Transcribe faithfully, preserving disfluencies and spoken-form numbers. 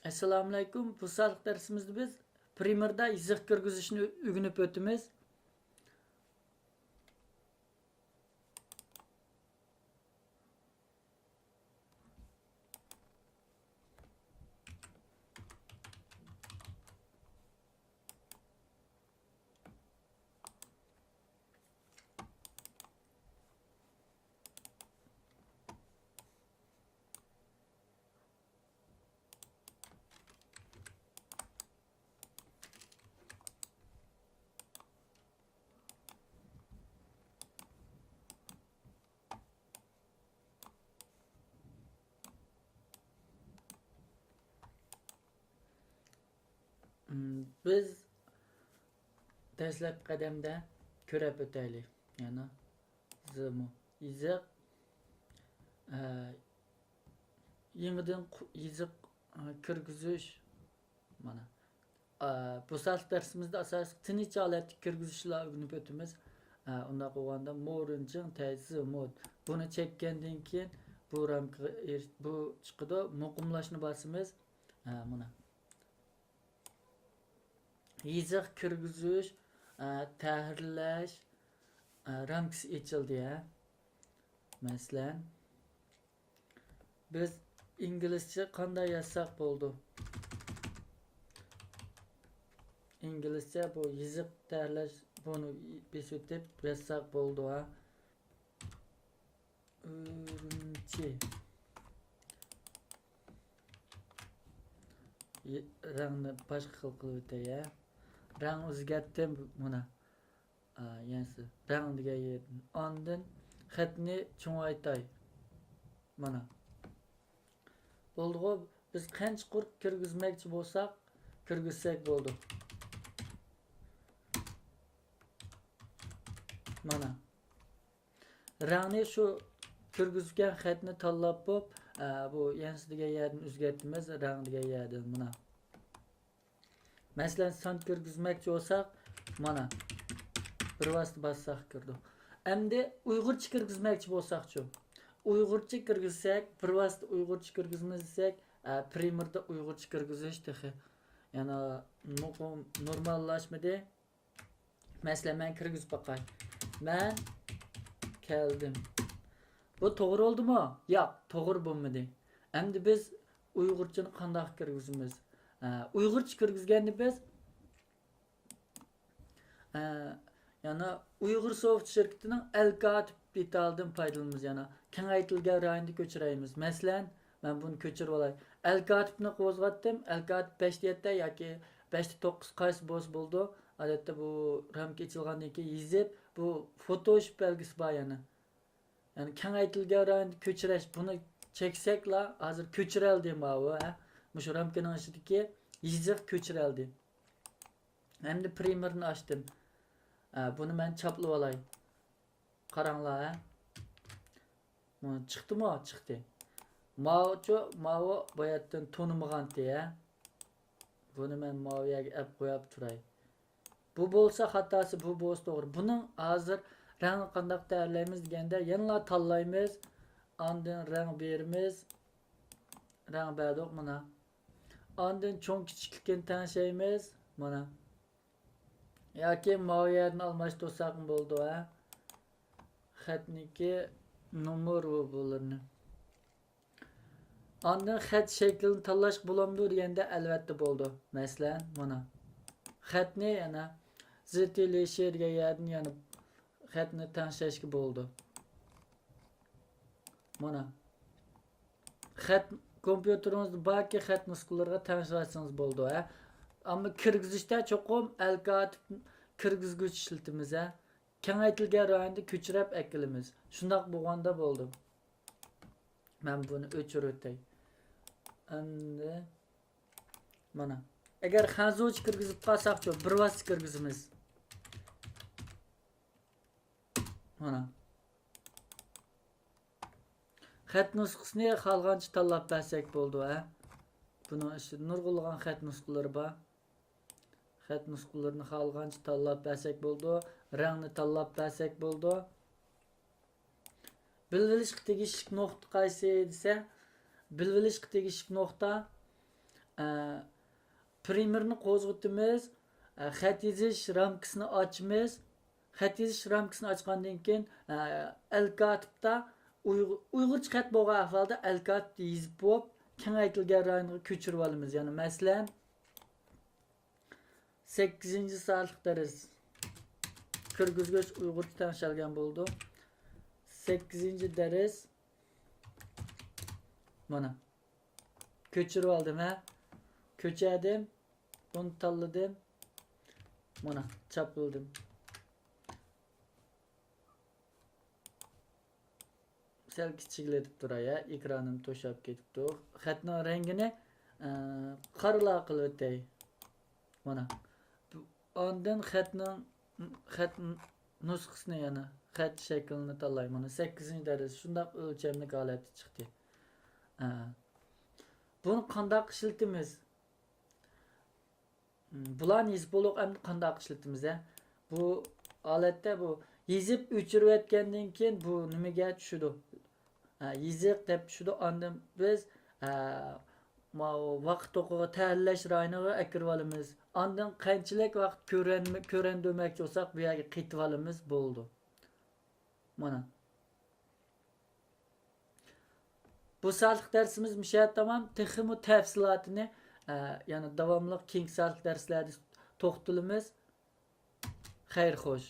ئەسسالامۇئەلەيكۇم. بۇ سانلىق دەرسىمىزدە بىز پرىمېردا يېزىق كىرگۈزۈشنى ئۆگىنىپ ئۆتىمىز. بىز دەسلەپكى قەدەمدە كۆرۈپ ئۆتەيلى. يەنە زىمۇ يېزىق، ئە، يېڭىدىن قۇ-، يېزىق، ئە، كىرگۈزۈش. مانا، ئە، بۇ سانلىق دەرسىمىزدە ئاساسلىق تىنچ ھالەتتە كىرگۈزۈشلەر ئۆگىنىپ ئۆتىمىز. ئە، ئۇنداق بولغاندا مورىنجىڭ تەيزى مود. بۇنى چەككەندىن كېيىن بۇ رامكىغا ئېرىش-، بۇ چىقىدۇ. مۇقىملاشنى باسىمىز. ئە، مانا. يېزىق كىرگۈزۈش، ئە، تەھرىرلەش، ئە، رامكىسى ئېچىلدى، ھە. مەسىلەن، بىز ئىنگلىزچە قانداق يازساق بولىدۇ؟ ئىنگلىزچە بۇ يېزىق تەھرىرلەش، بۇنى بېسىۋېتىپ يازساق بولىدۇ، ھە. ئۈرۈمچى. ي-، رەڭنى باشقا خىل قىلىۋېتەي، ھە. رەڭ ئۆزگەرتتىم، مانا. ئا، يەنىسى رەڭ دېگەن يەردىن. ئاندىن خەتنى چوڭايتاي. مانا. بولدىغۇ، بىز قانچە قۇر كىرگۈزمەكچى بولساق، كىرگۈزسەك بولىدۇ. مانا. رەڭنى شۇ كىرگۈزگەن خەتنى تاللاپ بوپ، ئە، بۇ يەنىسى دېگەن يەردىن ئۆزگەرتىمىز، رەڭ دېگەن يەردىن مانا. مەسىلەن، سان كىرگۈزمەكچى بولساق، مانا، بىر ۋاسىتە باسساق كىرىدۇ. ئەمدى ئۇيغۇرچە كىرگۈزمەكچى بولساقچۇ؟ ئۇيغۇرچە كىرگۈزسەك، بىر ۋاسىتە ئۇيغۇرچە كىرگۈزىمىز دېسەك، ئە، پرىمېردا ئۇيغۇرچە كىرگۈزۈش تېخى يەنە مۇقىم نورماللاشمىدى. مەسىلەن، مەن كىرگۈزۈپ باقاي. مەن كەلدىم. بۇ توغرا بولدىمۇ؟ ياق، توغرا بولمىدى. ئەمدى بىز ئۇيغۇرچىنى قانداق كىرگۈزىمىز؟ ئە، ئۇيغۇرچە كىرگۈزگەندە بىز، ئە، يەنە ئۇيغۇر سوفت شىركىتىنىڭ ئەل كاتىپ دېتالىدىن پايدىلىنىمىز. يەنە كېڭەيتىلگەن رايوندا كۆچۈرەيمىز. مەسىلەن، مەن بۇنى كۆچۈرۈۋالاي. ئەل كاتىپنى قوزغاتتىم. ئەل كاتىپ بەشتە يەتتە ياكى بەشتە توققۇز قايسى بولسا بولىدۇ. ئادەتتە بۇ رامكا ئېچىلغاندىن كېيىن يېزىپ، بۇ فوتوشوپ بەلگىسى بار يەنە. يەنى كېڭەيتىلگەن رايوندا كۆچۈرۈش، بۇنى چەكسەكلا، ھازىر كۆچۈرەلدى ماۋۇ، ھە. مۇشۇ رامكىنىڭ ئىچىدىكى يېزىق كۆچۈرەلدى. ئەمدى پرىمېرنى ئاچتىم. ھە، بۇنى مەن چاپلىۋالاي. قاراڭلار، ھە. مانا چىقتىمۇ؟ چىقتى. ماۋۇچۇ، ماۋۇ باياتتىن تونۇمىغانتى، ھە. بۇنى مەن ماۋۇ يەرگە ئەپ قويۇپ تۇراي. بۇ بولسا خاتاسى، بۇ بولسا توغرا. بۇنىڭ ھازىر رەڭنى قانداق تەييارلايمىز دېگەندە، يەنىلا تاللايمىز. ئاندىن رەڭ بېرىمىز. رەڭ بەردۇق مانا. ئاندىن چوڭ كىچىكلىكىنى تەڭشەيمىز. مانا. ياكى ماۋۇ يەردىن ئالماشتۇرساقمۇ بولىدۇ، ھە؟ خەتنىكى نومۇر بۇلىرىنى. ئاندىن خەت شەكلىنى تاللاشقا بولامدۇ دېگەندە، ئەلۋەتتە بولىدۇ. مەسىلەن، مانا. خەتنى يەنە زىتىلىشى دېگەن يەردىن يەنە خەتنى تەڭشەشكە بولىدۇ. مانا. خەت، كومپيۇتېرىڭىزدا باركى، خەت نۇسخىلىرىغا تەڭشەۋەتسىڭىز بولىدۇ، ھە. ئەمما كىرگۈزۈشتە چوقۇم ئەل كاتىپ كىرگۈزگۈچ ئىشلىتىمىز، ھە. كېڭەيتىلگەن رايوندا كۆچۈرۈپ ئەكېلىمىز. شۇنداق بولغاندا بولىدۇ. مەن بۇنى ئۆچۈرۈۋېتەي. ئەمدى مانا. ئەگەر خەنزۇچە كىرگۈزۈپ قالساقچۇ، بىر ۋاسىتە كىرگۈزىمىز. مانا. خەت نۇسخىسىنى خالىغانچە تاللاپ بەرسەك بولىدۇ، ھە. بۇنىڭ ئىچىدە نۇرغۇنلىغان خەت نۇسخىلىرى بار. خەت نۇسخىلىرىنى خالىغانچە تاللاپ بەرسەك بولىدۇ. رەڭنى تاللاپ بەرسەك بولىدۇ. بىلىۋېلىشقا تېگىشلىك نۇقتا قايسى دېسە، بىلىۋېلىشقا تېگىشلىك نۇقتا ئە، پرىمېرنى قوزغىتىمىز، ئە، خەت يېزىش رامكىسىنى ئاچىمىز. خەت يېزىش رامكىسىنى ئاچقاندىن كېيىن، ئە، ئەلكاتىپتا ئۇيغۇ-، ئۇيغۇرچە خەت بولغان ئەھۋالدا ئەلكاتىپتا يېزىپ بولۇپ، كېڭەيتىلگەن رايونغا كۆچۈرۈۋالىمىز. يەنى مەسىلەن، سەككىزىنچى سائەتلىك دەرس كىرگۈزگۈچ ئۇيغۇرچە تەڭشەلگەن بولىدۇ. سەككىزىنچى دەرس، مانا، كۆچۈرۈۋالدىم، ھە. كۆچۈردۈم، بۇنى تاللىدىم، مانا، چاپلىدىم. سەل كىچىكلىتىپ تۇراي، ھە، ئېكرانىم توشاپ كېتىپتۇ. خەتنىڭ رەڭگىنى، ئە، قارىلا قىلىۋېتەي. مانا. بۇ، ئاندىن خەتنىڭ، خەت نۇسخىسىنى، يەنى خەت شەكلىنى تاللاي. مانا سەككىزىنچى دەرس شۇنداق ئۆلچەملىك ھالەتتە چىقتى. ئە. بۇنى قانداق ئىشلىتىمىز؟ بۇلارنى يېزىپ بولدۇق، ئەمدى قانداق ئىشلىتىمىز، ھە؟ بۇ ھالەتتە بۇ يېزىپ ئۆچۈرۈۋەتكەندىن كېيىن بۇ نېمىگە چۈشىدۇ؟ ھە، يېزىق دەپ چۈشىدۇ. ئاندىن بىز، ھە، ماۋۇ ۋاقىت توقىغا تەھرىرلەش رايونىغا ئەكىرىۋالىمىز. ئاندىن قانچىلىك ۋاقىت كۆرەن-، كۆرەندۈرمەكچى بولساق، بۇ يەرگە قېتىۋالىمىز، بولىدۇ. مانا. بۇ سائەتلىك دەرسىمىز مۇشۇ يەردە تامام. تېخىمۇ تەپسىلاتىنى، ئە، يەنە داۋاملىق كېيىنكى سائەتلىك دەرسلەردە توختىلىمىز. خەير خوش.